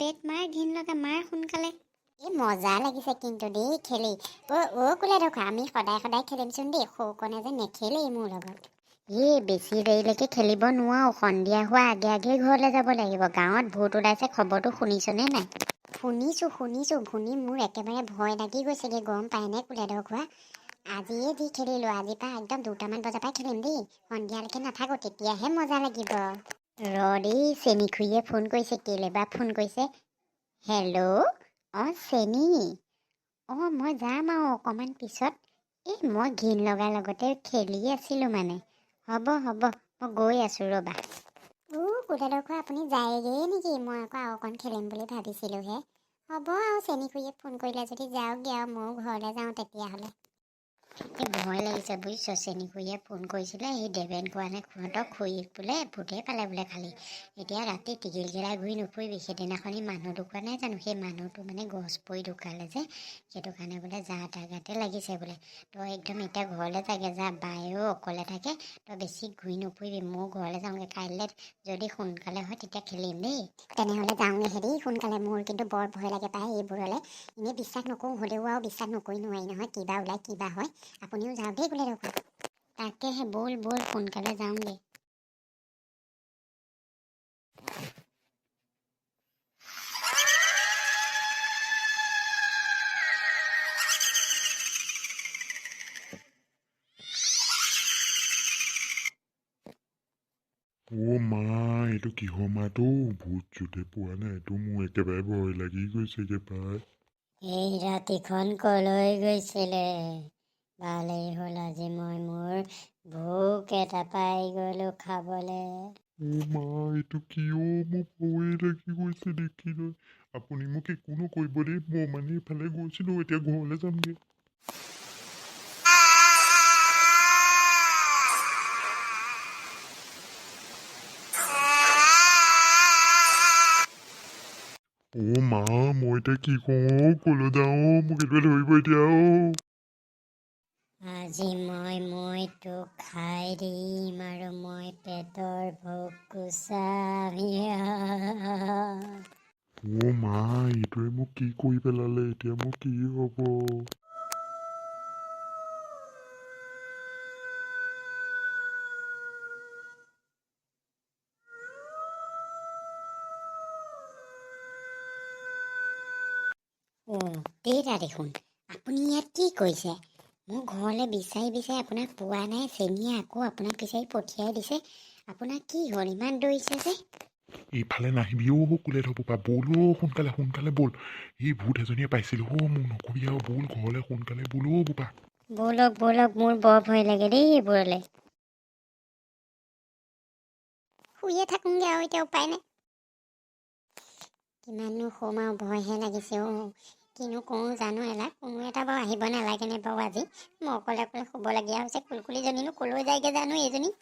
Bat মাৰ, ঘিণ লগা, মাৰ সোনকালে। এই মজা লাগিছে কিন্তু দেই খেলি। অ' অ' কোলে দেখোঁ, আমি সদায় সদায় খেলিমচোন দেই। সৌকণে যে নেখেলেই মোৰ লগত। এই বেছি দেৰিলৈকে খেলিব নোৱাৰো, সন্ধিয়া হোৱা আগে আগে ঘৰলৈ যাব লাগিব। গাঁৱত ভূত ওলাইছে, খবৰটো শুনিছনে নাই? শুনিছোঁ শুনিছোঁ, শুনি মোৰ একেবাৰে ভয় লাগি গৈছেগৈ, গম পায়নে কোলেধৰ খোৱা? আজিয়ে যি খেলিলোঁ, আজিৰ পৰা একদম 2টামান বজাৰ পৰাই খেলিম দেই, সন্ধিয়ালৈকে নাথাকোঁ, তেতিয়াহে মজা লাগিব। ৰ দেই, চেনী খুৰীয়ে ফোন কৰিছে, কেলৈ বা ফোন কৰিছে। হেল্ল', অঁ চেনী, অঁ মই যাম আৰু অকণমান পিছত। এই মই ঘিণ লগাৰ লগতে খেলি আছিলোঁ মানে। হ'ব হ'ব, মই গৈ আছোঁ ৰ'বা। কোলেধৰ খোৱা, আপুনি যায়গৈয়ে নেকি? মই আকৌ আৰু অকণ খেলিম বুলি ভাবিছিলোঁহে। হ'ব আৰু, চেনী খুৰীয়ে ফোন কৰিলে যদি যাওকগৈ আৰু, ময়ো ঘৰলৈ যাওঁ তেতিয়াহ'লে। এই ভয় লাগিছে বুজিছ। চেনী খুৰীয়ে ফোন কৰিছিলে, সেই দেৱেন খুৰা নে খুহঁতৰ খুৰীক বোলে ভূতে পালে বোলে। খালি এতিয়া ৰাতি টিঘিলঘিলাই ঘূৰি নুফুৰিবি। সেইদিনাখনি মানুহ ঢুকোৱা নাই জানো? সেই মানুহটো মানে গছ পৰি ঢুকালে যে, সেইটো কাৰণে বোলে যা তা গাতে লাগিছে বোলে। তই একদম এতিয়া ঘৰলৈ যাগে যা, বায়েও অকলে থাকে, তই বেছি ঘূৰি নুফুৰিবি। ময়ো ঘৰলৈ যাওঁগৈ, কাইলৈ যদি সোনকালে হয় তেতিয়া খেলিম দেই। তেনেহ'লে যাওঁগৈ হেৰি সোনকালে। মোৰ কিন্তু বৰ ভয় লাগে পাই এইবোৰলৈ। এনেই বিশ্বাস নকৰোঁ, হ'লেও আৰু বিশ্বাস নকৰি নোৱাৰি নহয়, কিবা ওলাই কিবা হয়। আপুনিও যাওক দেই কোলে দেখোন। তাকেহে, ব'ল ব'ল সোনকালে যাওঁগৈ। অ' মা, এইটো কিহৰ মাত অ'? ভূত চুতে পোৱা নাই এইটো, মোৰ একেবাৰে ভয় লাগি গৈছেগে পাই। এই ৰাতিখন কলৈ গৈছিলে? ভালেই হ'ল, আজি মই মোৰ ভোক এটা পাই গ'লো খাবলৈ। অ' মা, এইটো কি অ'? মোৰ ভয়ে লাগি গৈছে দেখি লৈ। আপুনি মোক একো নকৰিব দেই, মই মানে এইফালে গৈছিলোঁ, এতিয়া ঘৰলৈ যামগৈ। অ' মা, মই এতিয়া কি কৰোঁ অ'? ক'লৈ যাওঁ অ'? মোক এইটোৱে ধৰিব এতিয়া অ'। আজি মই তোক খাই দিম আৰু মই পেটৰ ভোক গুচাম। অ' মা, এইটোৱে মোক কি কৰি পেলালে? এতিয়া মোৰ কি হ'ব? অ' দেউতা দেখোন, আপুনি ইয়াত কি কৰিছে? মোৰ ঘৰলৈ বিচাৰি বিচাৰি আপোনাক পোৱা নাই, চেনীয়ে আকৌ আপোনাক বিচাৰি পঠিয়াই দিছে। আপোনাক কি হ'ল, ইমান দৌৰিছে যে? এইফালে নাহিবি অ' কোলে বোপা, ব'ল অ' সোনকালে সোনকালে ব'ল। এই ভূত এজনীয়ে পাইছিলোঁ অ', মোক নকবি আৰু, ব'ল ঘৰলৈ সোনকালে ব'ল অ' বোপা। ব'লক ব'লক, মোৰ বৰ ভয় লাগে দেই এইবোৰলৈ। শুইয়ে থাকোঁগৈ আৰু এতিয়া উপায় নাই। কিমাননো শুম আৰু, ভয়হে লাগিছে অ'। কিনো কৰোঁ জানো এলা, কোনো এটা বাৰু আহিব নালাগেনে বাৰু? আজি মই অকলে অকলে শুবলগীয়া হৈছে। কুলকুলিজনীনো ক'লৈ যায়গৈ জানো এইজনী।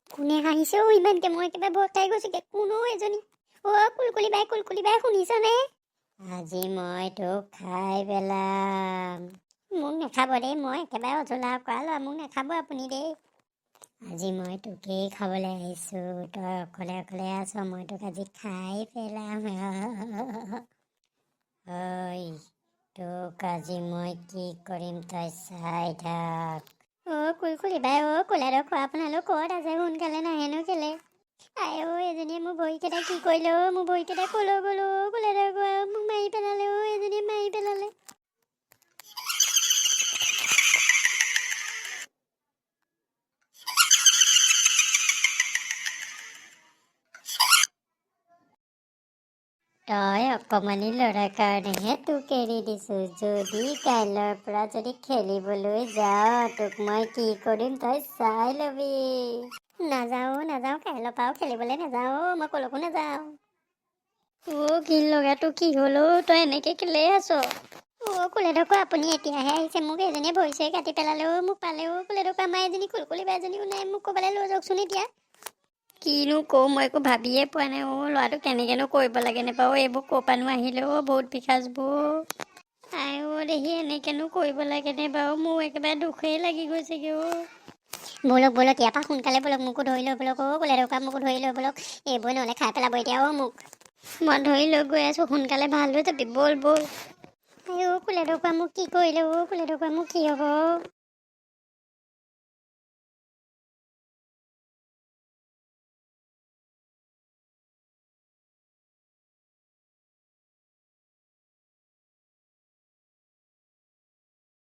কোনে হাঁহিছে অ' ইমানকৈ? মই একেবাৰে ভয় খাই গৈছোগৈ। কোন অ' এজনী? অ' কুলকুলি বাই, কুলকুলি বাই, শুনিছনে? আজি মই তোক খাই পেলাম। মোক নাখাব দেই, মই একেবাৰে অজলা কৰা ল'ৰা, মোক নাখাব আপুনি দেই। আজি মই তোকেই খাবলৈ আহিছোঁ, তই অকলে অকলে আছ, মই তোক আজি খাই পেলাম। ঐ, তোক আজি মই কি কৰিম তই চাই থাক। অ' কুলকুলি বাই, অ' কোলাৰ খোৱা, আপোনালোক ক'ত আছে? সোনকালে নাহেনো কেলে? আই অ', এজনীয়ে মোৰ ভৰিকেইটা কি কৰিলে অ'? মোৰ ভৰিকেইটা ক'লৈ গ'ল অ'? কোলাৰ খোৱা, মোক মাৰি পেলালে অ', এজনীয়ে মাৰি পেলালে। তই অকণমানি ল'ৰাৰ কাৰণেহে তোক এৰি দিছোঁ। যদি কাইলৈৰ পৰা যদি খেলিবলৈ যাৱ, তোক মই কি কৰিম তই চাই ল'বি। নাযাওঁ নাযাওঁ, কাইলৈৰ পৰাও খেলিবলৈ নাযাওঁ অ', মই ক'লৈকো নাযাওঁ। অ' ঘিণ লগাটো কি হ'ল অ'? তই এনেকৈ কেলৈ আছ? অ' কোলেঢকো, আপুনি এতিয়াহে আহিছে? মোক এজনীয়ে ভৰি চৰি কাটি পেলালে অ', মোক পালে অ' কোলেঢকো। আমাৰ এজনী কুলকুলি বা এজনীও নাই, মোক ক'ৰবালৈ লৈ যাওকচোন এতিয়া। কিনো কওঁ মই একো ভাবিয়ে পোৱা নাই অ'। ল'ৰাটো কেনেকৈনো কৰিব লাগেনে বাৰু? এইবোৰ ক'ৰ পৰানো আহিলে অ' ভূত পিশাচবোৰ? আই অ' দেহি, এনেকেনো কৰিব লাগেনে বাৰু? মোৰ একেবাৰে দুখেই লাগি গৈছেগৈ অ'। ব'লক ব'লক, ইয়াৰ পৰা সোনকালে ব'লক। মোকো ধৰি লৈ ব'লক অ' কোলে ঢকুৱা, মোকো ধৰি লৈ ব'লক। এইবোৰ নহ'লে খাই পেলাব এতিয়া অ' মোক। মই ধৰি লৈ গৈ আছোঁ, সোনকালে ভাল হৈ যাবি, ব'ল ব'ল। আই অ' কোলে ঢকুৱা, মোক কি কৰিলে অ' কোলে ঢকুৱা, মোক কি হ'ব?